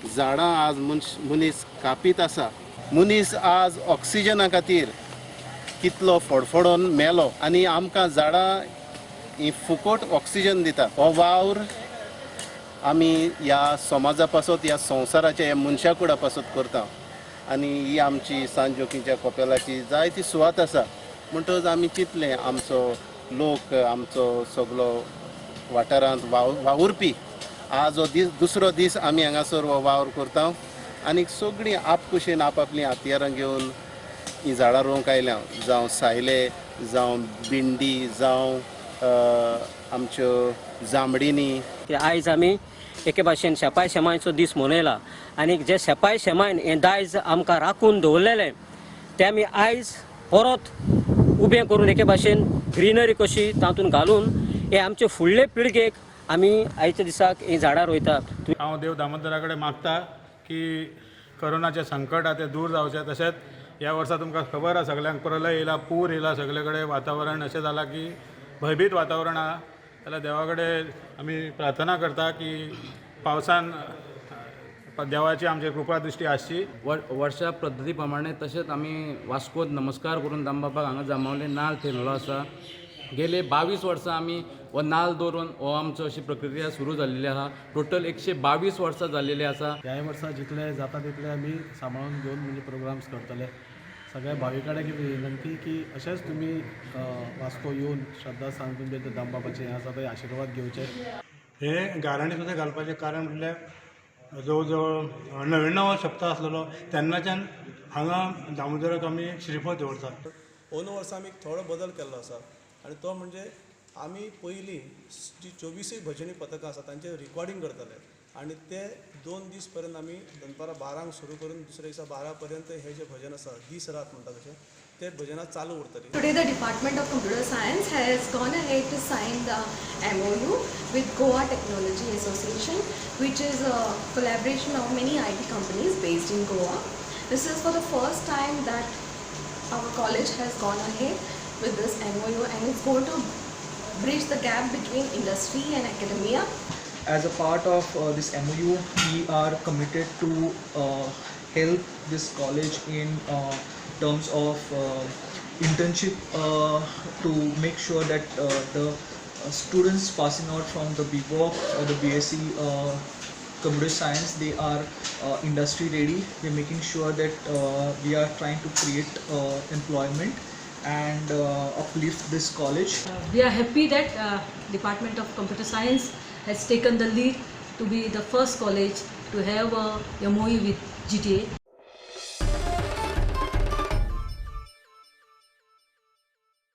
झाडां आज मनीस कापीत आसा. मनीस आज ऑक्सिजना खातीर कितलो फडफडोन मेलो आनी आमकां झाडां ही फुकट ऑक्सिजन दिता. हो वावर आमी ह्या समाजा पासत, ह्या संवसाराच्या, ह्या मनशा कुडा पासत करता. आनी ही आमची सांत जोकींच्या कोपेलाची जायती सुवात आसा. म्हणटकच आमी चिंतलें आमचो लोक, आमचो सगलो वाठारांत वावुरपी आज हो दीस, दुसरो दीस आमी हांगासर हो वावर करता आनी सगळीं आपकुशेन आपआपलीं हत्यारां घेवन हीं झाडां रोवंक आयल्या. जावं सायले, जावं बिंडी, जावं आमच्यो जांबडिनी. आयज आमी एके भाशेन शेपाय शेमायचो दीस मनयला आनी जे शेपाय शेमायन हें दायज आमकां राखून दवरलेलें तें आमी आयज परत उबें करून एके भाशेन ग्रिनरी कशी तातूंत घालून हे आमचे फुडले पिळगेक आमी आयच्या दिसाक हीं झाडां रोयतात. हांव देव दामोदरा कडेन मागता की कोरोनाचें संकट आहा तें दूर जावचें. तशेंच ह्या वर्सा तुमकां खबर आहा सगल्यांक प्रलय येयला, पूर येयला, सगळे कडेन वातावरण अशें जालां की भंयभीत वातावरण आहा. जाल्यार देवा कडेन आमी प्रार्थना करता की पावसान देवाची आमची कृपा दृश्टी आसची. वर्षा पद्दती प्रमाणे तशेंच आमी वास्कोत नमस्कार करून दामबाबाक हांगा जांबावले नाल्ल थेंडलो आसा. गेले 22 वर्सां आमी हो नाल्ल दवरून हो आमचो अशी प्रक्रिया सुरू जाल्लेली आसा. टोटल 122 वर्सां जाल्लेली आसा. ह्याय वर्सा जितले जाता तितले आमी सांबाळून घेवन म्हणजे प्रोग्राम्स करतले. सगळ्या भाविकां कडेन विनंती की अशेंच तुमी वास्को येवन श्रद्धा सांग तुमचे दामबाबाचें हें आसा थंय आशिर्वाद घेवचे. हे गाराणें सुद्दां घालपाचें कारण म्हणल्यार जवळ जवळ 99 सप्ता आसलेलो तेन्नाच्यान हांगा दामोदराक आमी श्रीफळ दवरतात. अंदू वर्सा आमी थोडो बदल केल्लो आसा आनी तो म्हणजे आमी पयलीं जी 24 भजनी पथकां आसा तांचें रिकॉर्डींग करताले आनी ते 2 दीस पर्यंत आमी दनपारां 12 सुरू करून दुसऱ्या दिसा 12 पर्यंत हे जे भजन आसा, दीस रात म्हणटा तशें, ते भजनां चालू उरतलीं. Today the Department of Computer Science has gone ahead to sign the MOU with Goa Technology Association, which is a collaboration of many IT companies based in Goa. This is for the first time that our college has gone ahead with this MOU, and it's going to bridge the gap between industry and academia. As a part of this MOU, we are committed to help this college in terms of internship to make sure that the students passing out from the BVoc or the BSc Computer Science, they are industry ready. We're making sure that we are trying to create employment and uplift this college. We are happy that Department of Computer Science has taken the lead to be the first college to have a MOU with GTA.